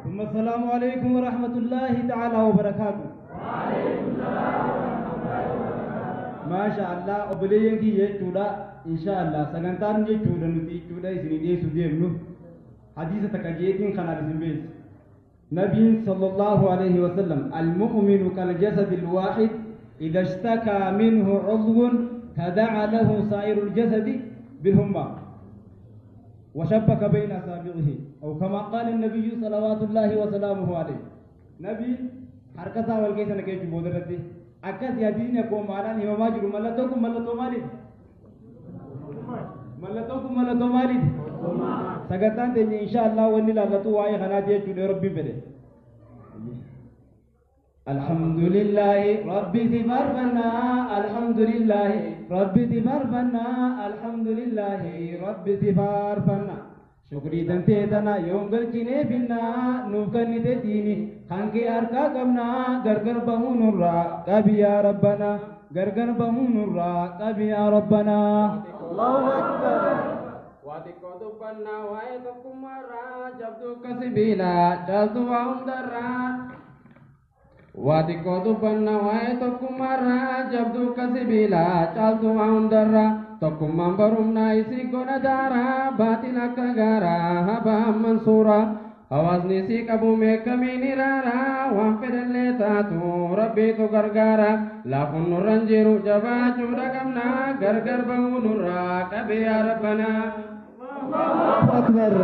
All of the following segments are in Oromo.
ثم السلام عليكم ورحمة الله تعالى وبركاته. وعليكم السلام ورحمة الله وبركاته. ما شاء الله obboleeyyan kiyya jechuudha, insha Allah sagantaan jechuudha nuti jechuudha isinii dhiyeessuu deemnu hadiisa takka jeetiin kanaaf isin beeksisa. Nabiin sallallahu alayhi wa sallam, المؤمن كالجسد الواحد، إذا اشتكى منه عضو تداعى له سائر الجسد بالحمى، وشبك بين أصابعه، أو كما قال النبي صلوات الله وسلامه عليه. نبي harka wal keessa naqee jechuun boodarratti akkas hadiisni akkuma maadhaan himamaa jiru. Mallattoon kun mallattoo maaliiti? Mallattoon kun mallattoo maaliiti? Sagantaan teenya insha Allah wanni ilaallatu waa'ee kanaati jechuudha, Rabbiin fedhe. الحمد لله ربي تباركنا، الحمد لله ربي تباركنا، الحمد لله ربي تباركنا. شكري تنتيتنا يوم قلتني فينا نوف كنت ديني خانكي أركا قمنا. غرغر بهون الرا قبي يا ربنا، غرغر بهون الرا قبي يا ربنا. الله أكبر. Waa xiqqoo dubbannaa waa'ee tokkummaarraa, jabduu akka sibiilaa caaltuu waa hundarraa. Waa xiqqoo dubbannaa waa'ee tokkummaarraa, jabduu akka sibiilaa caaltuu waa hundarraa. Tokkummaan barumnaa isii godha daaraa, baatiin akka gaaraa habaan mansuuraa. Hawaasni isii qabu meeqamiin iraaraa, waan fedhallee taatu Rabbiitu gargaara. Laafuun nurra hin jiru, jabaachuudha qabna, gargar bahuu nurraa qabe yaa Rabbanaa. الله أكبر،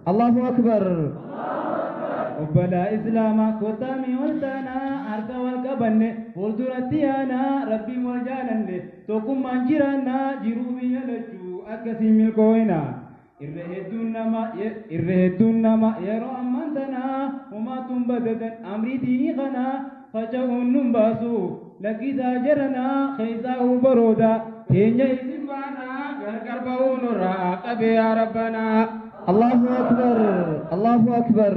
الله أكبر. Obbolaa Islaamaa, kottaa wal taanaa, harka wal qabanne fuulduratti yaanaa, Rabbiin wal jaalanne tokkummaan jiraannaa, jiruu biyya lachuu akkasiin milkooyna. Irra hedduun nama yeroo ammaan tanaa homaatuun badadan amrii diinii kanaa faca'uun nun baasu, lakkisaa jaranaa keessaa barooda teenya isin baanaa, gargar bahuu nurraa qabe yaa Rabbanaa. الله أكبر، الله أكبر،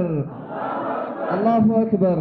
الله أكبر.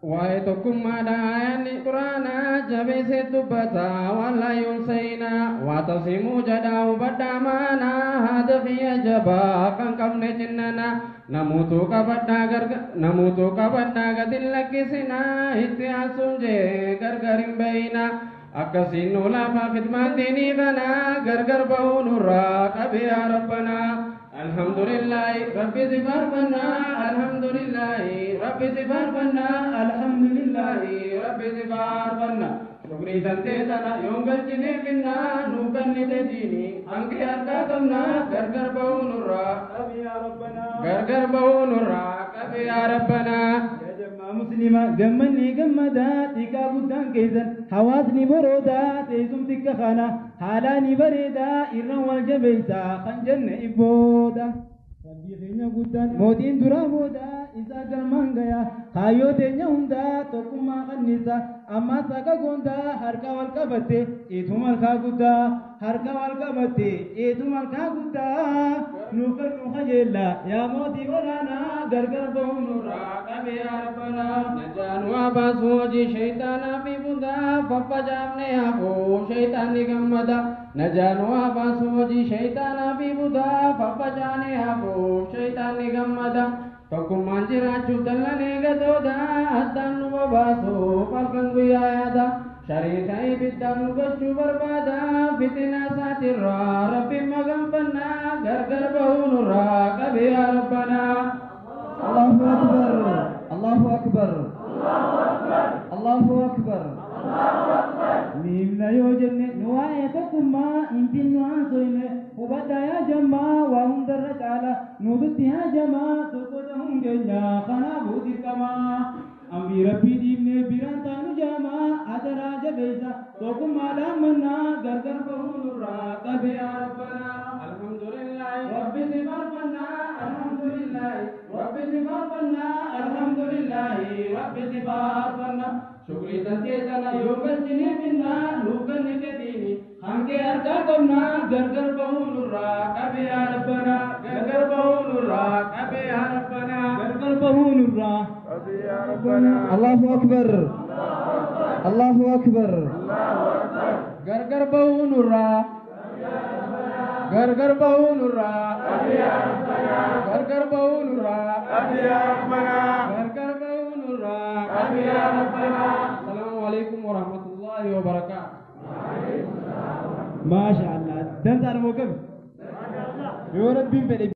Waa'ee tokkummaadha aayanni Quraanaa jabeessee dubbata wallaayyuun seenaa. واعتصموا jedhaa, hubadhaa maanaa, haada xiyya jabaa kan qabne cinnana. Namuutuu qabadhaa gargar, namuutuu qabadhaa gadi lakkisinaa, itti aansuun jee gargar hin bayinaa. Akkasiin nu lafa khidmaan diinii kanaa, gargar bahuu nurraa qabe yaa Rabbanaa. الحمد لله ربي سبحانه، الحمد لله ربي سبحانه، الحمد لله ربي سبحانه. شكري تنتيتنا يوم قلتني فينا نوكني ديني أنك أركاكمنا، غرغر bahuu nurraa qabe yaa Rabbanaa. Gargar bahuu nurraa qabe yaa Rabbanaa. Yaa jammaa Muslimaa, gammanni gammadaa, xiqqaa guddaan keessan hawaasni boroodaa, teessumti kana haalaani bareedaa, irraan wal jabeessaa kan jenne ibbooda. Rabbii keenya guddaan mootiin duraa boodaa isaa galmaan gayaa kaayyoo teenya hundaa, tokkummaa qannisa ammaas akka goondaa, harka wal qabatte ciitu malkaa guddaa, harka wal qabatte ciitu malkaa guddaa. Nuuf nu kajeella yaa mootii olaanaa, gargar bahuu nurraa qabe yaa Rabbanaa. Najaan waa baasu hojii shayxaanaa fi bundaa, faffacaafne hafuu shayxaanni gammada. Najaan waa baasu hojii shayxaanaa fi budaa, faffacaane hafuu shayxaanni gammada. Tokkummaan jiraachuuf dallanee gadooda, addaan nu babaasuuf halkan guyyaa yaada. Shariika ibiddaan nu gochuu barbaada, fitina isaatirraa Rabbiin maganfannaa, gargar bahuu nurraa qabe yaa Rabbanaa. الله أكبر، الله أكبر، الله أكبر. Miimna yoo jenne nu waa'ee tokkummaa hin finnu haasoyne, hubadhaa yaa jammaa, waa hundarra caala nututti haajamaa, tokko ta'uun keenya kanaafuu dirqamaa. Ambii Rabbii dhiibnee biraan taanu jaamaa, adaraa jabeessa tokkummaadhaan mannaa, gargar bahuu nurraa qabe yaa Rabbanaa. الحمد لله ربي سبحانه، الحمد لله ربي سبحانه، الحمد لله ربي سبحانه. شكري تنتيتنا يوم قلتني منا نوكني تديني خانك أركا قمنا، غرغر bahuu nurraa qabe yaa Rabbanaa. Gargar bahuu nurraa qabe yaa Rabbanaa. Gargar bahuu nurraa الله أكبر، الله أكبر. Gargar bahuu nurraa, gargar bahuu nurraa, gargar bahuu nurraa. Rabbi ya Rabbana. Gargar bahuu nurraa. Rabbi ya Rabbana. Assalaamu alaikum warahmatullahi wabarakaatu. Maasha Allah. Dansaadha moo kami? Yoo Rabbiin fedhe.